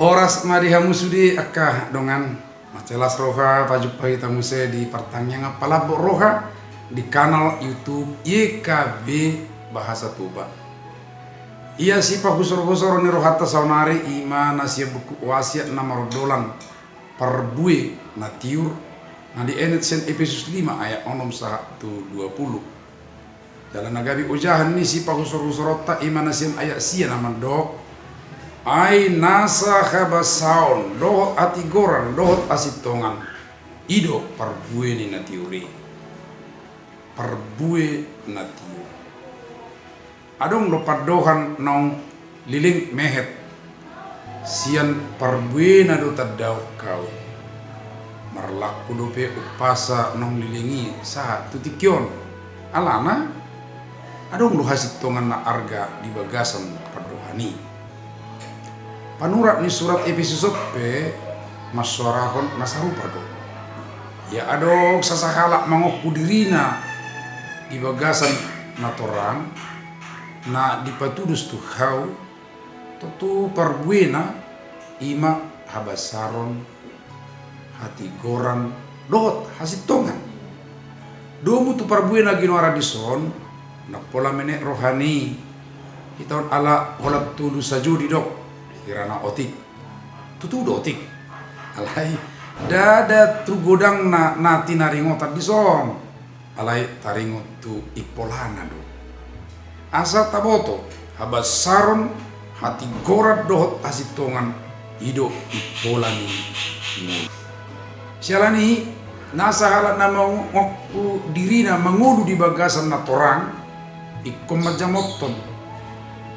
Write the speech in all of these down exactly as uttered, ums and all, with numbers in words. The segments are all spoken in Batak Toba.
Horas ma di hamu sude angka dongan. Mansai las roha pajumpa hita muse di partangiangan palambok roha di kanal YouTube Y K B Bahasa Toba. Ia sipahusorhusoron ni rohanta saonari ima na sian buku Wasiat na Marondolan, Parbue na Tiur, na dienet sian Epesus lima ayat onom sahat tu dua puluh. Jala na gabe ojahan ni sipahusorhusoronta ima na sian ayat sia na mandok: Ai nasa habasaon dohot hatigoran dohot hasintongan, i do parbue ni na tiur i. Parbue na tiur. Adong do pandohan naung leleng mehet, sian parbuena do tandaon hau. Marlangku dope umpasa naung leleng i sahat tu tingki on. Alana adong do hasintongan na arga di bagasan pandohan i. Panurat ni surat Epesus on pe mansoarahon na sarupa do. Ia adong sasahalak mangongku dirina di bagasan na torang, na dipatudos tu hau, tontu parbuena ima habasaron, hatigoran dohot hasintongan. Domu tu parbuena ginoaran dison, na pola menek rohani, hita on ala holan tolu sajo didok, hira na otik. Tutu do otik. Alai ndada tu godangna na tinaringotan dison. Alai taringot tu impolana do. Asa taboto, habasaron, hatigoran dohot hasintongan, i do impola ni ngolu. Siala ni i, nasa halak na mangongku dirina mangolu di bagasan na torang, ingkon manjamothon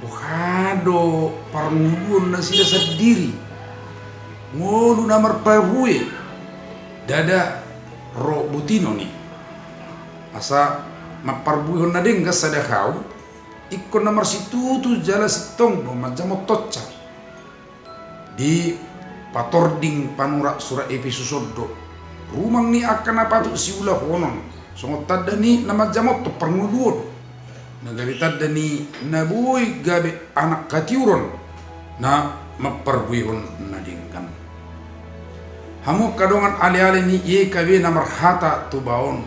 boha do parngoluon nasida sandiri. Ngolu na marparbue, ndada ro botinon i. Asa mamparbuehon na denggan sada hau, ingkon na marsitutu jala sintong do manjamothonsa. Dipatording panurat surat Epesus on do rumang ni angka na patut siulahonon, songon tanda ni na manjamothon parngoluon, na gabe tanda ni na boi gabe anak hatiuron, na mamparbuehon na denggan. Hamu angka dongan aleale ni Y K B na marhata Toba on,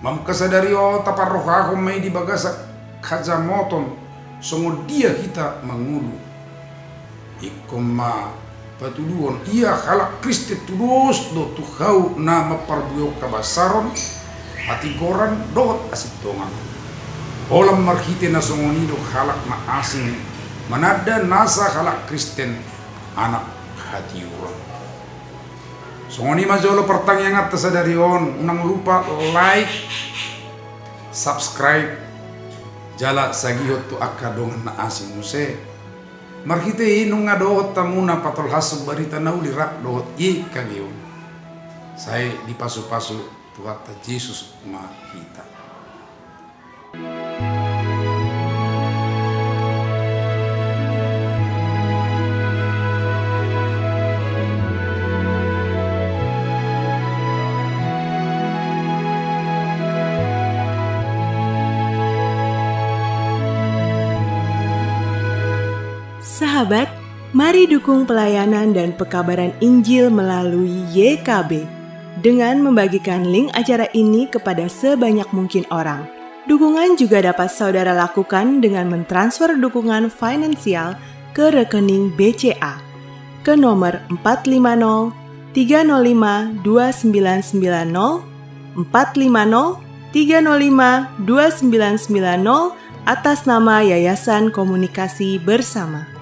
mamungka sadari on taparrohahon ma i di bagasan hajamoton songon dia hita mangolu. Ingkon ma patuduhon ia halak Kristen tudos do tu hau na mamparbuehon habasaron, hatigoran dohot hasintongan. Holan marhite na songon i do halak na asing mananda nasa halak Kristen anak hatiuron. Songon i ma jolo partangianganta sadari on, unang lupa like, subscribe, jala sagihon tu angka dongan na asing muse. Marhite i nunga dohot hamuna patolhashon barita na uli rap dohot Y K B on. Sai dipasupasu Tuhanta Jesus ma hita. Sahabat, mari dukung pelayanan dan pekabaran Injil melalui Y K B dengan membagikan link acara ini kepada sebanyak mungkin orang. Dukungan juga dapat saudara lakukan dengan mentransfer dukungan finansial ke rekening B C A ke nomor empat lima nol tiga nol lima dua sembilan sembilan nol, empat lima nol tiga nol lima dua sembilan sembilan nol, atas nama Yayasan Komunikasi Bersama.